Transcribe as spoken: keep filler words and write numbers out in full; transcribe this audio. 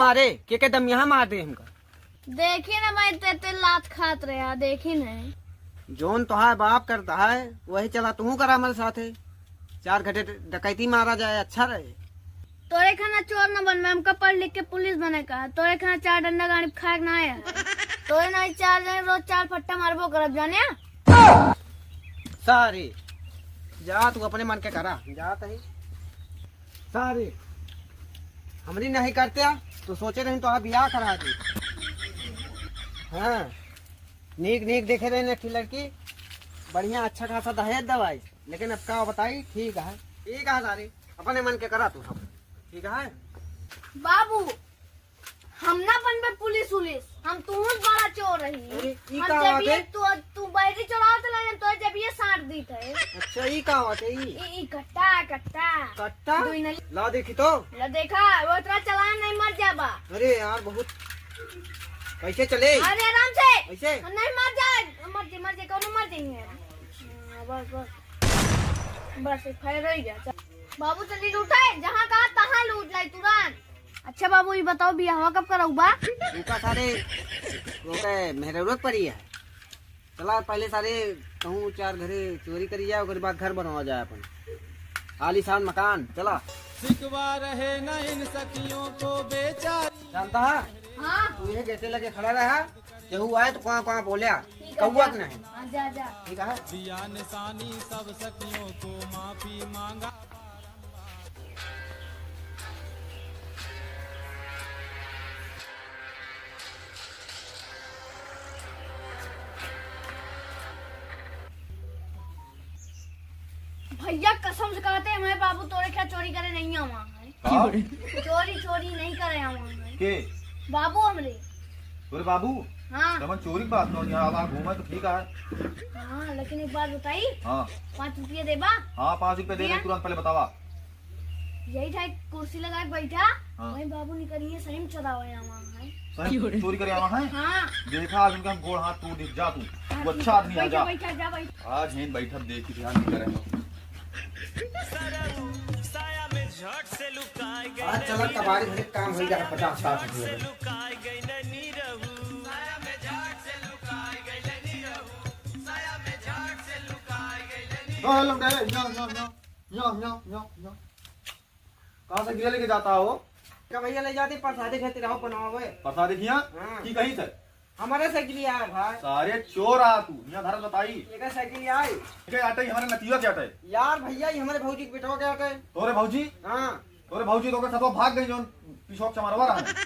अरे, के के दम यहाँ मार दे हमका। देखी ना भाई, ते, ते लात खात रहे, देखी ना। जौन तोहार बाप करता है, वही चला तू करा हमारे साथे। चार घंटे डकैती मारा जाए, अच्छा रहे। तोरे खाना चोर न बनबे, हमका पढ़ लिख के पुलिस बने का। तोरे खाना चार डंडा गाड़ी खा के ना आया। तोरे ना चार जने रोज चार फट्टा मारबो करब, जाने? सारे, जा तू अपने मन के करा, जा तही। सारे, हमरी नहीं करते, तो सोचे रही तो बियाह करा दे। हाँ, नीक नीक देखे रहे एक ठे लड़की, बढ़िया अच्छा खासा दहेज दवाई, लेकिन अब का बताई, ठीक है, ठीक है सारे, अपने मन के करा तू सब, ठीक है। बाबू, हम ना बनबे पुलिस उलिस, हम तुहूँ बड़ा चोर रही। अरे, ई हम का जब बात ये है? तू, तू बैटरी चलावत रहे, हम तोरे जब ये साट दीत है। अच्छा, ई का बात है ई? ई, ई कट्टा, कट्टा। कट्टा? दुई नली। ला देखी तो। ला देखा, वो इतना चलान नहीं मर जाबा। अरे यार, बहुत। कैसे चले? अरे आराम से। कैसे? हम नहीं मर जाए, मर जाए, मर जाए, कौनो मर जाए। हाँ, बस, बस। बस, फायर हो गया। चल। बाबू चली लूटे, जहाँ कहा तहाँ लूट लाई तुरंत। अच्छा बाबू, ये बताओ, बियाहवा कब कराऊ बा? रुका सारे, ओके मेहरौरत पड़ी है। चला पहले सारे कहूँ चार घरे चोरी करी जाए, ओकरे बाद घर बनवा जाए अपन आलीशान मकान। चला। सिकवा रहे ना इन सखियों को बेचारी। जानता है? हाँ। तू ये गेटे लगे खड़ा रहा, केहू आए तो कहाँ कहाँ बोल्या, ठीक है, कौआ जा। के नहीं। हाँ, जा, जा। ठीक है। दिया निशानी सब सखियों को माफी मांगा। भैया कसम से कहते हैं, मैं बाबू तोरे क्या चोरी करे नहीं आवा है। का? चोरी चोरी नहीं करे आवा है। के? बाबू हमरे। तोरे बाबू? हाँ। तमन चोरी के बात न, यहाँ आवा घूमे तो ठीक है। हाँ, लेकिन एक बात बताई। हाँ। पाँच रुपया देबा? हाँ, पाँच रुपया दे, दिया? तुरंत पहले बतावा। यही था, एक कुर्सी लगा के बैठा, हाँ। वहीं बाबू निकलिए, सही में चोरावे आवा है। सही में चोरी करे आवा है? हाँ। देखा, आज उनका हम गोड़ हाथ तोड़ दे, जा तू। हाँ, तू अच्छा आदमी है, जा। बैठा, जा, बैठा। आज ही बैठा, देखी ध्यान नहीं करे। आज चला कबाड़ी भरे काम हो गया, पचास साठ रुपये। हाँ, हेलो, गए, यहाँ, यहाँ, यहाँ, यहाँ, यहाँ, यहाँ, यहाँ। कहाँ से गिरा लेके जाता हो? का भैया ले जाते प्रसादी खातिर, रहो बनाओ हुए। प्रसादी खिया? हाँ। की कहीं से? हमारे से गिरी आए भाई। सारे चोर आ तू, यहाँ धरत बताई। ये का साइकिल आए? ये आटे ही हमारे नतीवा के आटे। यार भैया, ये हमारे भौजी के बेटवा के आटे। तोरे भौजी? हाँ। तोरे भौजी तो ओकर साथ भाग गई, जौन पिछोक चमारवा रहा।